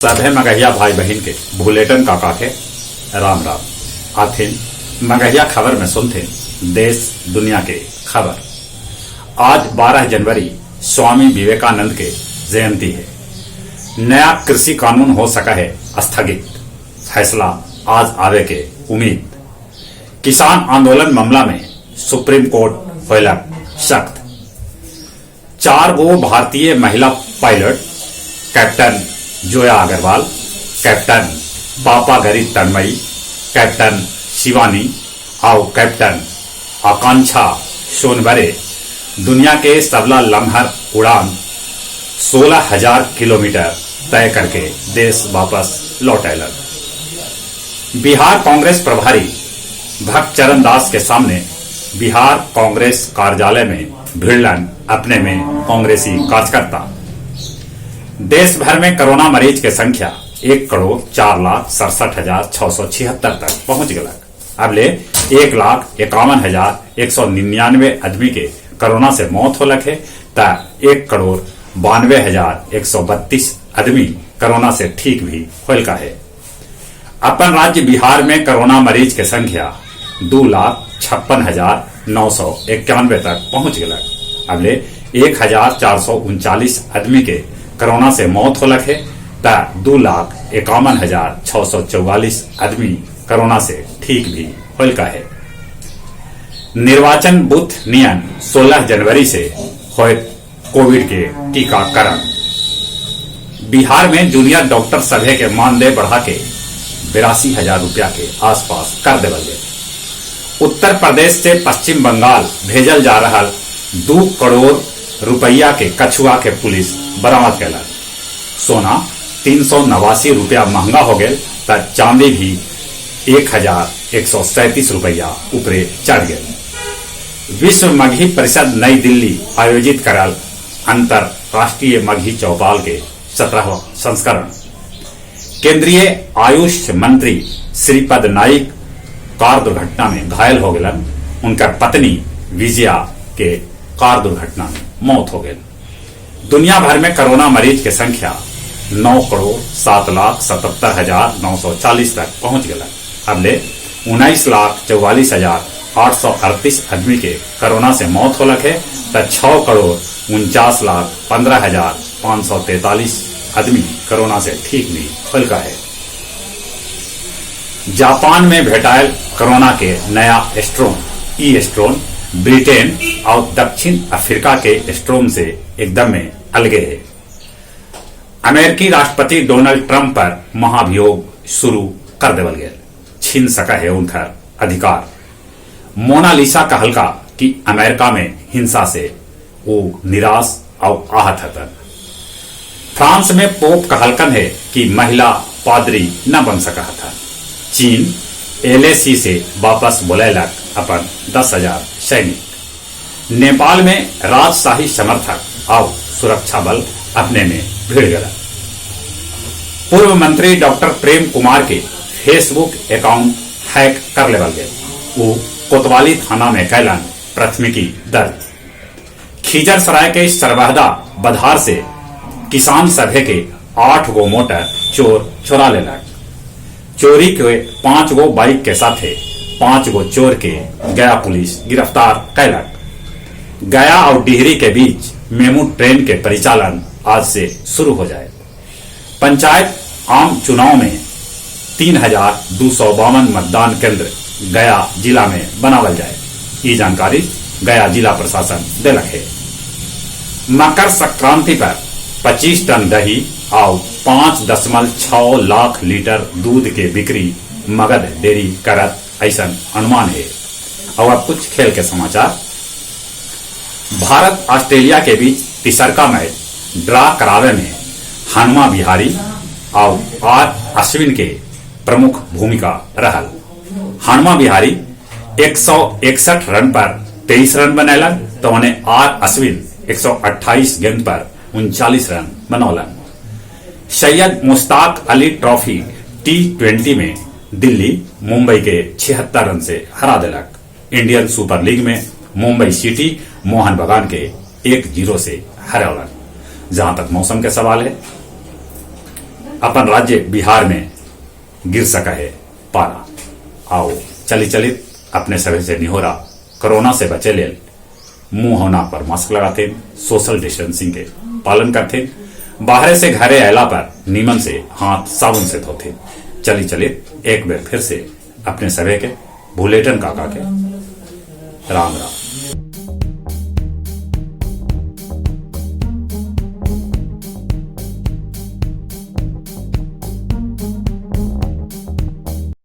सभे मगहिया भाई बहिन के भुलेटन काका के राम राम। आथिन मगहिया खबर में सुनथिन देश दुनिया के खबर। आज 12 जनवरी स्वामी विवेकानंद के जयंती है। नया कृषि कानून हो सका है स्थगित, फैसला आज आवे के उम्मीद। किसान आंदोलन मामला में सुप्रीम कोर्ट होलक सख्त। 4 गो भारतीय महिला pilot captain Zoya Agarwal, captain Papagari Tanmayi, captain Shivani और कैप्टन आकांक्षा सोनबरे दुनिया के सबला लम्हर उड़ान 16,000 किलोमीटर तय करके देश वापस लौट आयलन। बिहार कांग्रेस प्रभारी भक्त चरण दास के सामने बिहार कांग्रेस कार्यालय में भिड़लन अपने में कांग्रेसी कार्यकर्ता। देश भर में कोरोना मरीज के संख्या 1,04,67,676 तक पहुंच गलक। अब ले 1,51,199 आदमी के कोरोना से मौत होलक है त 1,92,132 आदमी कोरोना से ठीक भी होलका है। अपन राज्य बिहार में कोरोना मरीज के संख्या 2,56,991 तक पहुंच गलक। अब ले 1,439 आदमी के कोरोना से मौत होलक है त 2,51,644 आदमी कोरोना से ठीक भी होलका है। निर्वाचन बूथ नियन 16 जनवरी से होए कोविड के टीकाकरण। बिहार में जूनियर डॉक्टर सभे के मानदेय बढ़ा के 82,000 रुपया के आसपास कर देवल गए। उत्तर प्रदेश से पश्चिम बंगाल भेजल जा रहा 2 करोड़ रुपया के कछुआ के पुलिस बरामद कैलक। सोना 389 रुपया महंगा हो गया त चांदी भी 1,137 रुपया ऊपरे चढ़ गए। विश्व मगही परिषद नई दिल्ली आयोजित करल अंतरराष्ट्रीय मगही चौपाल के 17वां संस्करण। केंद्रीय आयुष मंत्री श्रीपद नाइक कार दुर्घटना में घायल हो गलन। उनका पत्नी विजया के कार दुर्घटना में मौत हो गई। दुनिया भर में कोरोना मरीज के संख्या 9,07,77,940 तक पहुंच गया। अब ले 19,44,838 आदमी के कोरोना से मौत होलक है त 6,49,15,543 आदमी कोरोना से ठीक भी होलका है। जापान में भेटायल कोरोना के नया स्ट्रोन ई स्ट्रोन ब्रिटेन और दक्षिण अफ्रीका के स्ट्रोन से एकदम में अलगे है। अमेरिकी राष्ट्रपति डोनाल्ड ट्रंप पर महाभियोग शुरू कर देवल गया, छीन सका है उनका अधिकार। मोनालिसा कहलका कि अमेरिका में हिंसा से वो निराश और आहत हतन। फ्रांस में पोप कहलकन है कि महिला पादरी न बन सका था। चीन एलएसी से वापस बुलैलक अपन 10,000 सैनिक। नेपाल में राजशाही समर्थक और सुरक्षा बल अपने में भिड़ गया। पूर्व मंत्री डॉक्टर प्रेम कुमार के फेसबुक अकाउंट हैक कर लेवल गए। वो कोतवाली थाना में कैलन प्राथमिकी दर्ज। खीजरसराय के सरबहदा बधार से किसान सभे के 8 गो मोटर चोर चुरा लेलक। चोरी के 5 गो बाइक के साथे 5 गो चोर के गया पुलिस गिरफ्तार कैलक। गया और डिहरी के बीच मेमू ट्रेन के परिचालन आज से शुरू हो जाए। पंचायत आम चुनाव में 3,252 मतदान केंद्र गया जिला में बनावल जाए। ये जानकारी गया जिला प्रशासन देलक है। मकर संक्रांति पर 25 टन दही और 5.6 लाख लीटर दूध के बिक्री मगध डेयरी करत ऐसा अनुमान है। और अब कुछ खेल के समाचार। भारत ऑस्ट्रेलिया के बीच तीसरका मैच ड्रा करावे में हनुमा विहारी और are Ashwin के प्रमुख भूमिका रहल। हनुमा विहारी 161 रन पर 23 रन बनैलन तो उन्हें आर अश्विन 128 गेंद पर 39 रन बनौलन। सैयद मुश्ताक अली ट्रॉफी T20 में दिल्ली मुंबई के 76 रन से हरा दिलक। इंडियन सुपर लीग में मुंबई सिटी मोहन बगान के 1-0 से हरौलन। जहां तक मौसम के सवाल है, अपन राज्य बिहार में गिर सका है पारा। आओ चली चली अपने सभी से निहोरा, कोरोना से बचे लेल मुंह और नाक पर मास्क लगाते, सोशल डिस्टेंसिंग के पालन करते, बाहर से घरे अला पर नीमन से हाथ साबुन से धोते। चली चली एक बार फिर से अपने सभी के भूलेटन काका के राम राम।